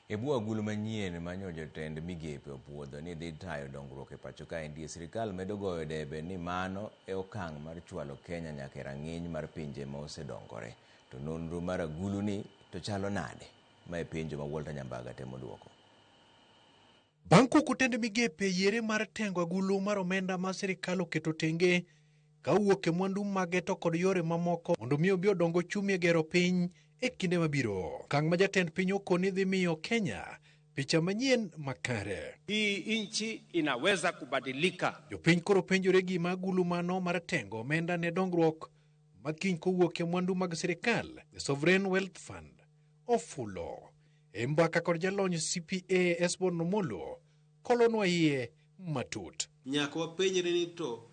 E bwo agulu manyien ma nyo jotend migepe opuodho ni dhi tayo dongruok e pacho kaendi, sirkal medo goyo debe ni mano e okang' mar chwalo Kenya nyaka e rang'iny mar pinje ma osedongore. To nonro mar agulu ni to chalo nade? Ma e penjo ma Walter Nyambaga temo duoko. Bang' kuku tend migepe yiere mar tengo agulu mar omenda ma sirkal oketo tenge ka owuok e mwandu mage to kod yore mamoko mondo mi obi odong ochumi e gero piny e kinde mabiro. Okang' ma jatend piny okoni dhi miyo Kenya picha manyien makare. Hii nchi inaweza kubadilika. Jopiny koro penjore gima agulu mano mar tengo omenda ne dongruok ma kiny kowuok e mwandu mag sirkal, The Sovereign Wealth Fund, ofulo. E mbaka kod jalony CPA Esbon Omolo, kolonwa iye matut. Nyaka wapenjre ni to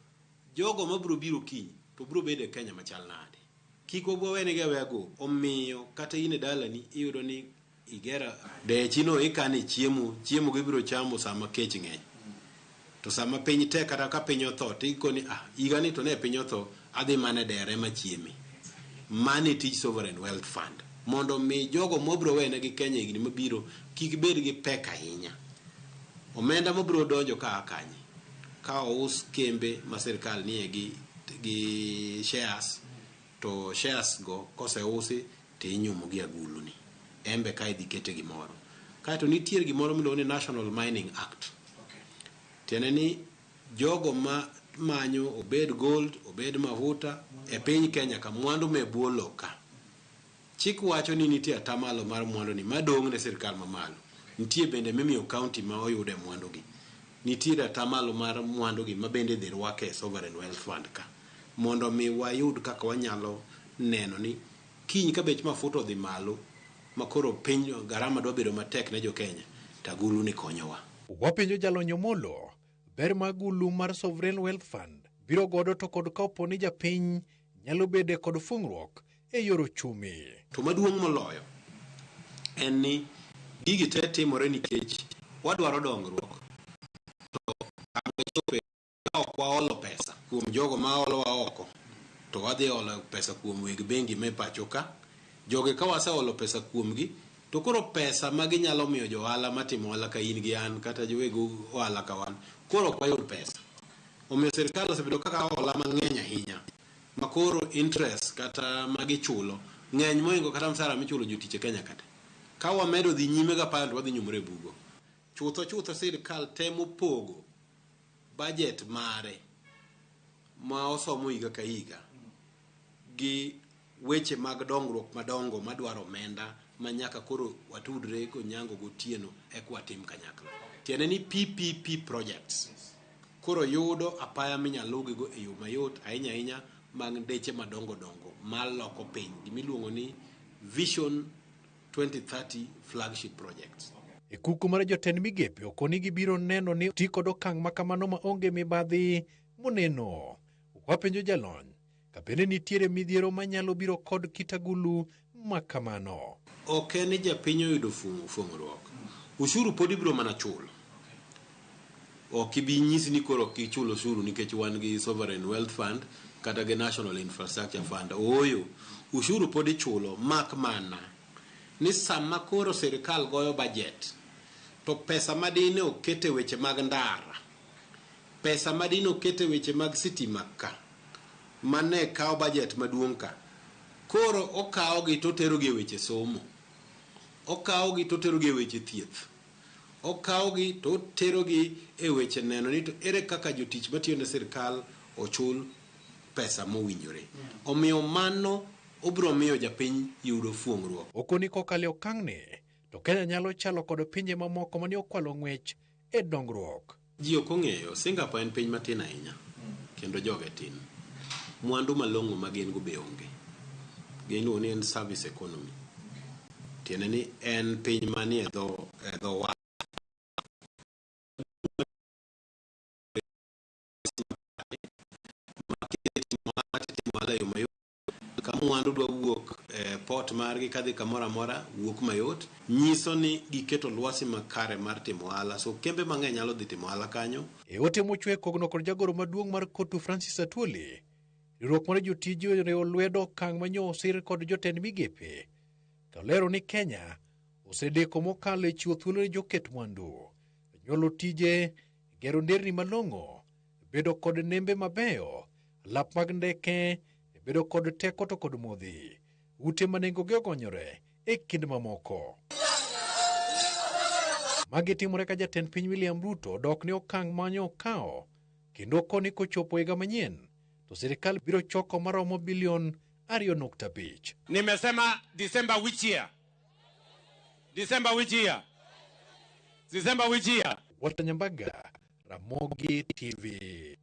jogo mabiro biro kiny to biro bedo e Kenya machal nade? Kik wawenegi aweya gope. Omiyo kata in e dalani iyudo ni igera dechi no ikane chiemo, chiemo gibiro chamo sama kech ng'eny. To sama piny tek kata ka piny otho to ikoni ah higani to ne piny otho adhi mana e dera ema chieme. Mano e tij Sovereign Wealth Fund mondo mi jogo mwabiro wenegi Kenya higni mabiro kik bed gi pek ahinya. Omenda mabiro donjo ka a kanye? Ka ous kembe ma sirkal nie gi shares to shares go koseusi to inyumo gi agulu ni. Embe ka idhi kete gimoro. Kaeto nitie gimoro miluongo ni National Mining Act. Tiende ni jogo ma manyo obed gold, obed mafuta e piny Kenya ka mwandu me bwo lowo ka. Chik wacho ni nitie atamalo mar mwandu ni madong' ne sirkal mamalo. Nitie bende mimiyo county ma oyude mwandu gi. Nitiere atamalo mar mwandu gi ma bende idhi rwake e Sovereign Wealth Fund ka. Mondo mi wayud kaka wanyalo neno ni kiny ka bech mafuta odhi malo ma koro piny garama dwa bedo matek ne jo Kenya, to agulu ni konyowa. Wapenjo jalony Omolo ber ma agulu mar Sovereign Wealth Fund biro godo to kod kapo ni japiny nyalo bede kod fung'ruok e yor ochumi. To maduong' moloyo en ni gigi te timore nikech wadwaro dongruok to kama wachope ka ok waolo pesa kuom jogo ma olowa oko to wadhi olo pesa kuom weg bengi me pacho ka. Jogi ka waseolo pesa kuomgi to koro pesa ma ginyalo miyo jo ohala matimo ohala ka in gi an kata joweg ohala ka wan koro ok wayud pesa. Omiyo sirkal osebedo ka kawo hola mang'eny ahinya ma koro interest kata ma gichulo ng'eny mohingo kata msara michulo jotich e Kenya kata. Ka wamedo dhi nyime ga paro to wadhi nyumore e bugo. Chutho chutho sirkal temo pogo budget mare ma osomo higa ka higa gi weche mag dongruok madongo madwaro omenda ma nyaka koro watudre gonyango gotieno eka watim kanyakla. Tiende ni PPP projects koro yudo apaya minyalo luwgigo e yo mayot ahinya ahinya mag ndeche madongo dongo maloko piny gimiluongo ni Vision 2030 flagship projects. E kuku mar jotend migepe okoni gibiro neno ni ti kod okang' ma kamano ma onge mibadhi moneno. Wapenjo jalony ka bende nitiere midhiero manyalo biro kod kit agulu ma kamano. Ok en ni japiny oyudo fuong'ruok. Ushuru pod ibiro mana chulo. Ok ibi nyisi ni koro ok ichul ushuru nikech wan gi Sovereign Wealth Fund kata gi National Infrastructure Fund. Ooyo, ushuru pod ichulo mak mana ni sama koro sirkal goyo budget to pesa madine oket e weche mag ndara, pesa madine oket e weche mag sitima ka mane kawo budget maduong' ka, koro okawogi to oterogi e weche somo, okawogi to oterogi e weche thieth, okawogi to oterogi e weche neno ni to ere kaka jotich matiyo ne sirkal ochul pesa mowinjore. Omiyo mano obiro miyo japiny yudo fuong'ruok. Okoni kokalo e okang'ni to Kenya nyalo chalo kod pinje mamoko mane okwalo ng'wech e dongruok. Ji ok ong'eyo, Singapore en piny matin ahinya kendo joge tin. Mwandu malong'o ma gin go be onge. Giluongo ni en service economy. Tiende ni en piny manie dho, e dho wath. Timo ohala e yo mayot. Ka mwandu dwa wuok e port margi kadhi kamoro amora wuok mayot. Nyiso ni giketo lwasi makare mar timo ohala. So kembe mang'eny nyalo dhi timo ohala kanyo. E ote mochwe kogno kod jagoro maduong' mar KOTU Francis Atwoli, riwruok mar jotije oriwo lwedo okang' manyo osir kod jotend migepe, ka olero ni Kenya osedeko mokalo e chiwo thuolo ne joket mwandu, nyuolo tije, gero nderni malong'o, bedo kod nembe mabeyo, lap mag ndeke, bedo kod teko to kod modhi, ute ma nengogi ogonyore e kind mamoko. Magi timore ka jatend piny William Ruto odok ne okang' mane okawo kendo koni kochopo higa manyien to sirikal biro choko maromo bilion 2.5. Nimesema December which year? December which year? December which year? Walter Nyambaga, Ramogi TV.